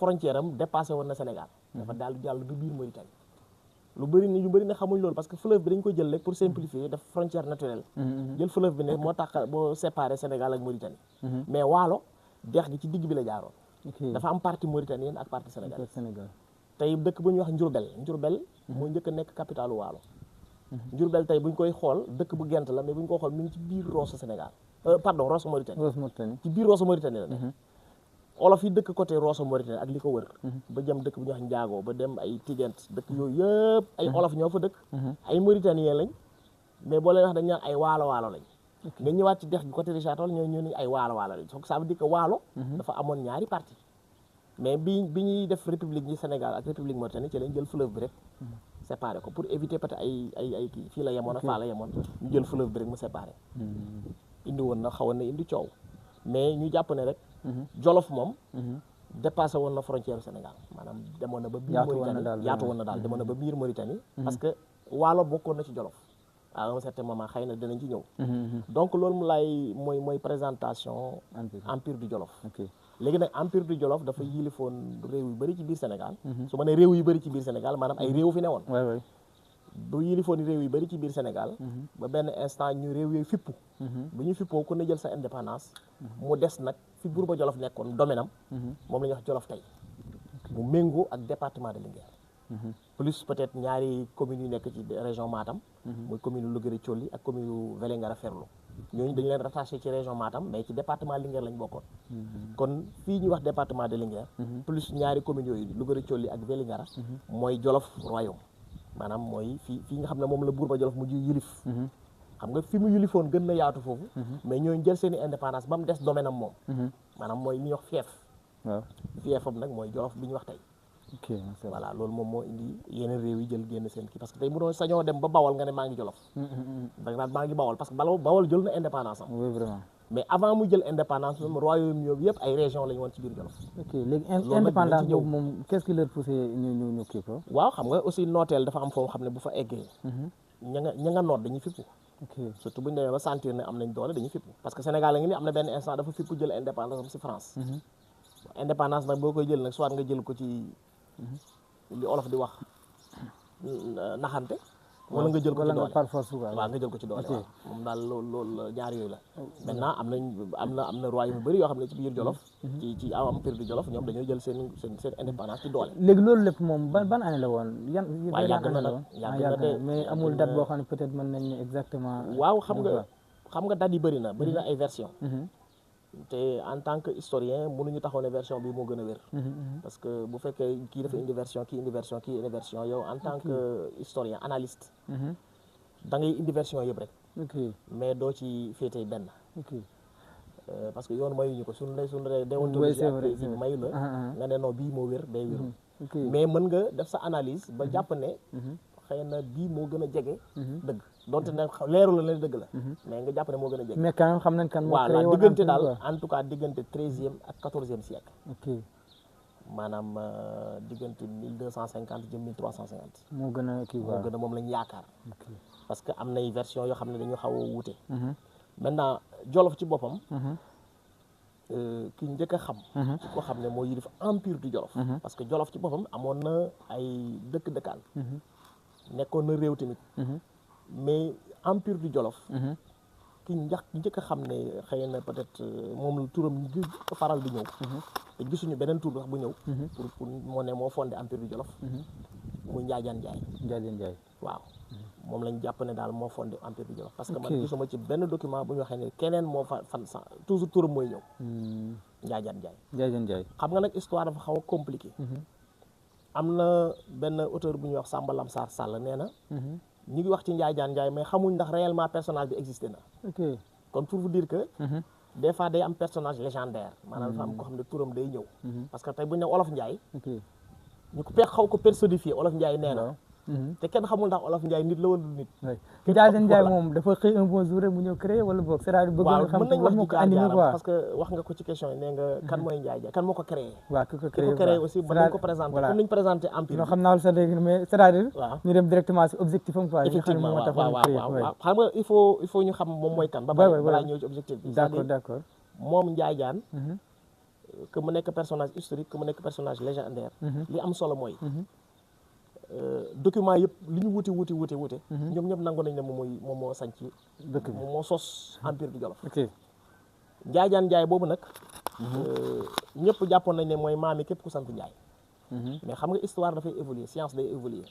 frontière am dépassé woon na Sénégal dafa daal di jàll ba biir Mauritanie lu bëri ne xamuñ loolu parce que fleuve bi dañ ko jël rek pour simplifier def frontière naturelle jël fleuve bi ne moo tax boo séparé Sénégal ak Mauritanie mais waalo dex gi ci digg bi la jaaroon dafa am partie mauritanienne ak partie sénégalaise tey dëkk bu ñuy wax Njurbel moo njëkk a nekk capitalu waalo Njurbel tey bu ñu koy xool dëkk bu gent la mais bu ñu ko xool mi ngi ci biir Rosso Sénégal Rosso Mauritanie ci biir Rosso Mauritanie la ne olof yi dëkk côté Rosso Mauritanie ak li ko wër ba jëm dëkk bu ñuy wax Njaago ba dem ay Tigent dëkk yooyu yëpp ay olof ñoo fa dëkk ay Mauritanien lañ mais boo leen wax dañ naan ay waalo lañ nga ñëwaat ci dex gi côté Richard Toll ñu ni ay waalo lañ donc ça veut dire que waalo dafa amoon ñaari partie mais bi ñuy def république yi Sénégal ak république Mauritanie ci lañ jël fleuve bi rek séparé ko pour éviter peut-être ay kii fii la yemoon a faa la yemoon ñu jël fleuve bi rek mu séparé indi woon na xawoon na indi coow mais ñu jàpp ne rek Jolof moom dépassé woon na frontière Sénégal maanaam demoon na ba biir Mauritanie yaatu woon na daal demoon na ba biir Mauritanie parce que waalo bokkoon na ci Jolof à un certain moment xëy na dinañ ci ñëw donc loolu mu lay mooy présentation empire du Jolof léegi nag empire du Jolof dafa yilifoon réew yu bëri ci biir Sénégal su ma ne réew yu bëri ci biir Sénégal maanaam ay réew fi ne woon bu yilifoon réew yu bëri ci biir Sénégal ba benn instant ñu réew yooyu fippu bu ñu fippoo ku ne jël sa indépendance mu des nag fi Buurba Jolof nekkoon domaine am moom la ñuy wax Jolof tey mu méngoo ak département de Linguère plus peut-être ñaari communes yu nekk ci région Matam muy commune Lugari Thioli ak commune Vélingara Ferlo ñooñu dañu leen rattaché ci région Matam mais ci département Linguère lañ bokkoon kon fii ñuy wax département de Linguère plus ñaari communes yooyu Lugari Thioli ak Vélingara mooy Jolof royaume maanaam mooy fii nga xam ne moom la Buurba Jolof mujj yilif xam nga fi mu yilifoon gën na yaatu foofu mais ñooñu jël seen i indépendance ba mu des domaine am moom maanaam mooy li ñuy wax fiefam nag mooy Jolof bi ñu wax tey voilà loolu moom moo indi yeneen réew yi jël génn seen kii parce que tey mu doon sañoo dem ba Bawol nga ne maa ngi Jolof da nga naan maa ngi Bawol parce que Bawol jël na indépendance am vraiment mais avant mu jël indépendance moom royaume yooyu yëpp ay région lañu woon ci biir Jolof léegi indépendance boobu moom qu'est-ce qui leur poussé ñu kii ko waaw xam nga aussi nooteel dafa am foo xam ne bu fa eggee ña nga noot dañuy fippu surtout bu ñu demee ba sentir ne am nañ doole dañuy fippu parce que Sénégal la ngi ni am na benn instant dafa fippu jël indépendance am si France indépendance nag boo koy jël nag soit nga jël ko ci li olof di wax naxante wala nga jël ko ci doole par force waaw nga jël ko ci doole waaw moom daal loolu ñaar yooyu la maintenant am na royaume yu bëri yoo xam ne ci biir Jolof ci empire du Jolof ñoom dañoo jël seen indépendance ci doole léegi loolu lépp moom ban année la woon waaw yàgg na de mais amul date boo xam ne peut-être mën nañ ne exactement waaw xam nga date yi bëri na ay version te en tant que historien mënuñu taxaw ne version bi moo gën a wér parce que bu fekkee kii dafa indi version kii indi version yow en tant que historien analyste da ngay indi version yëpp rek mais doo ci féetee benn parce que yoon mayuñu ko suñu déontologie ak principe mayu la nga ne non bii moo wér day wéru mais mën nga def sa analyse ba jàpp ne xëy na bii moo gën a jege dëgg donte ne leeru la ne dëgg la mais nga jàpp ne moo gën a jege mais quand même xam nañ kan moo créé voilà diggante daal en tout cas diggante 13e ak 14e siècle maanaam diggante 1250 jëm 1350 moo gën a kii moo gën a moom lañu yaakaar parce que am nay version yoo xam ne dañu xaw a wuute maintenant Jolof ci boppam ki njëkk a xam ci ko xam ne moo yilif empire du Jolof parce que Jolof ci boppam amoon na ay dëkk-dëkkaan nekkoon na réew tamit mais empire du Jolof ki njëkk a xam ne xëy na peut-être moom la turam ñu faral di ñëw te gisuñu beneen tur wax bu ñëw pour moo ne moo fondé empire du Jolof muy Njaajaan Njaay waaw moom lañ jàpp ne daal moo fondé empire du Jolof parce que man gisuma ci benn document bu ñu waxee ne keneen moo fan toujours turam mooy ñëw Njaajaan Njaay xam nga nag histoire dafa xaw a compliqué am na benn auteur bu ñuy wax Samba Lamsar Sall nee na ñu ngi wax ci Njaajaan Njaay mais xamuñ ndax réellement personnage bi existé na kon pour vous dire que des fois day am personnage légendaire maanaam dafa am ko xam ne turam day ñëw parce que tey bu ñu ne Olof Njaay ñu ko xaw ko personnifié Olof Njaay nee na te kenn xamul ndax Olof Njaay nit la wala du nit Njaajaan Njaay moom dafa xëy un bon jour rek mu ñëw créé wala boog c'est-à-dire bëggoon xam lan moo ko animé quoi parce que wax nga ko ci question yi nee nga kan mooy Njaay Njaay kan moo ko créé waaw ki ko créé aussi ba nañ ko présenté comme niñ présenté empire non xam naa lu sax léegi mais c'est-à-dire ñu dem directement si objectif am quoi effectivement waaw xam nga il faut ñu xam moom mooy kan ba balaa ñëw ci objectif bi d'accord moom Njaajaan que mu nekk personnage historique que mu nekk personnage légendaire li am solo mooy document yëpp li ñu wuti ñoom ñëpp nangu nañ ne moom moo sanc dëkk bi moom moo sos empire du Jolof Njaajaan Njaay boobu nag ñëpp jàppoon nañ ne mooy maami képp ku sant Njaay mais xam nga histoire dafay évoluer science day évoluer